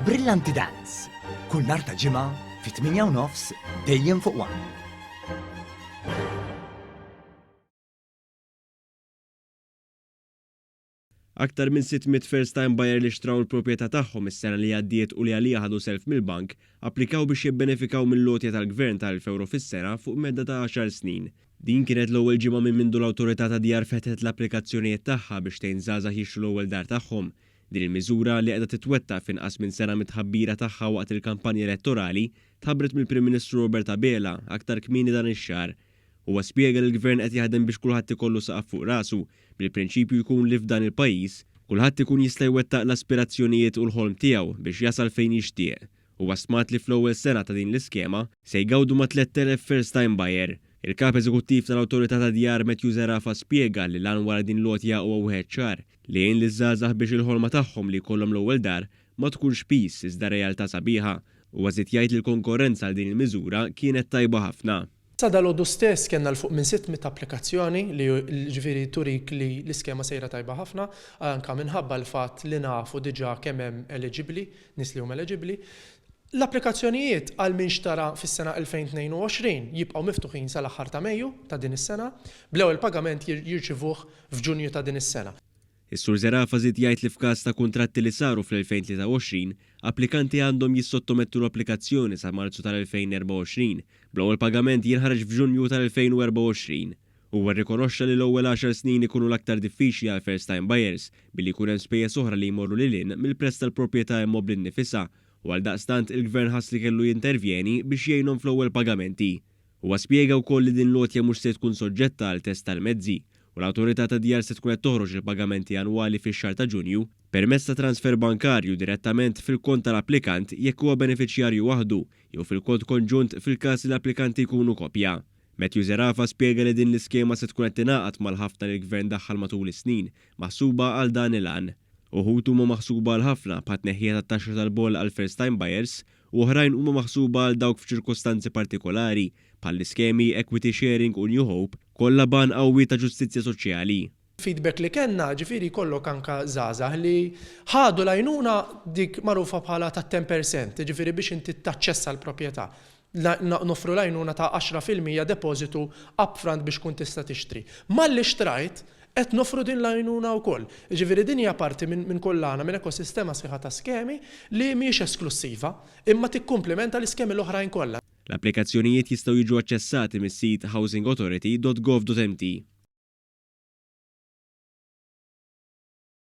Brillanti Dance, kull nhar ta' Ġimgħa fit-8 u nofs dejjem fuq One. Aktar minn 600 first time buyer li xtraw il-proprjetà tagħhom is-sena li għaddiet u li għaliha ħadu self mill-bank, applikaw biex jibbenefikaw mill-għotja tal-Gvern ta' 1,000 ewro fis-sena fuq medda ta' għaxar snin. Din kienet l-ewwel ġimgħa minn mindu l-Awtorità tad-Djar fetħet l-applikazzjonijiet tagħha biex tgħin żgħażagħ jixtru l-ewwel dar tagħhom. Din il-miżura, li qiegħda titwettaq f'inqas minn sena mit-tħabbira tagħha waqt il-kampanja elettorali, tħabbret mill-Prim Ministru Robert Abela aktar kmieni dan ix-xahar. Huwa spjega li l-Gvern qed jaħdem biex kulħadd ikollu saqaf fuq rasu, bil-prinċipju jkun li f'dan il-pajjiż, kulħadd ikun jista' jwettaq l-aspirazzjonijiet u l-ħolm tiegħu biex jasal fejn jixtieq. Huwa stmat li fl-ewwel sena ta' din l-iskema, se jgawdu ma' 3,000 first time buyer. Il-Kap Eżekuttiv tal-Awtorità tad-Djar Matthew Zerafa spjega li l-għan wara din l-għotja huwa wieħed ċar, li jgħin liż-żgħażagħ biex il-ħolma tagħhom li jkollhom l-ewwel dar ma tkunx piż iżda realtà sabiħa. Huwa żied jgħid li l-konkorrenza għal din il-miżura kienet tajba ħafna. Sa dalgħodu stess kellna 'l fuq minn 600 applikazzjoni li jiġifieri turik li l-iskema sejra tajba ħafna anke minħabba l-fatt li nafu diġà kemm hemm eliġibbli, nies li huma eliġibbli. L-applikazzjonijiet għal min xtara fis-sena 2022 jibqgħu miftuħin sal-aħħar ta' Mejju ta' din is-sena, bl-ewwel pagament jirċivuh f'Ġunju ta' din is-sena. Is-Sur Zerafa żied jgħid li f'każ ta' kuntratti li saru fl-2023, applikanti għandhom jissottomettu l-applikazzjoni sa Marzu tal-2024, bl-ewwel pagament jinħareġ f'Ġunju tal-2024. Huwa rrikonoxxa li l-ewwel għaxar snin ikunu l-aktar diffiċli għal first time buyers, billi jkun hemm spejjeż oħra li jmorru lil hinn mill-prezz tal-proprjetà immobbli nnifisha u għaldaqstant il-Gvern ħass li kellu jintervjeni biex jgħinhom fl-ewwel pagamenti. Huwa spjega wkoll li din l-għotja mhux se tkun soġġetta għal test tal-mezzi u l-Awtorità tad-Djar se tkun qed toħroġ il-pagamenti annwali fix-xahar ta' Ġunju permezz ta' transfer bankarju direttament fil-kont tal-applikant jekk huwa benefiċjarju waħdu jew fil-kont konġunt fil-każ li l-applikanti jkunu koppja. Matthew Zerafa spjega li din l-iskema se tkun qed tingħaqad mal-ħafna li l-Gvern daħħal matul is-snin maħsuba għal dan il-għan. Uħud huma maħsuba għal ħafna, bħat-tneħħija tat-taxxa tal-boll għall-first time buyers, u oħrajn huma maħsuba għal dawk f'ċirkostanzi partikolari, bħall-iskemi Equity Sharing u New Hope, kollha b'għan qawwi ta' ġustizzja soċjali. Feedback li kellna, ġifieri jkollok anke żgħażagħ li ħadu l-għajnuna dik magħrufa bħala tat-ten percent, jiġifieri biex inti taċċessa l-proprjetà. Noffru l-għajnuna ta' 10% depożitu upfront biex tkun tista' tixtri. Malli xtrajt, qed noffru din l-għajnuna wkoll. Jiġifieri din hija parti minn kullana, minn ekosistema sħiħa ta' skemi li mhijiex esklussiva, imma tikkumplimenta l-iskemi l-oħrajn kollha. L-applikazzjonijiet jistgħu jiġu aċċessati mis-sit housingauthority.gov.mt.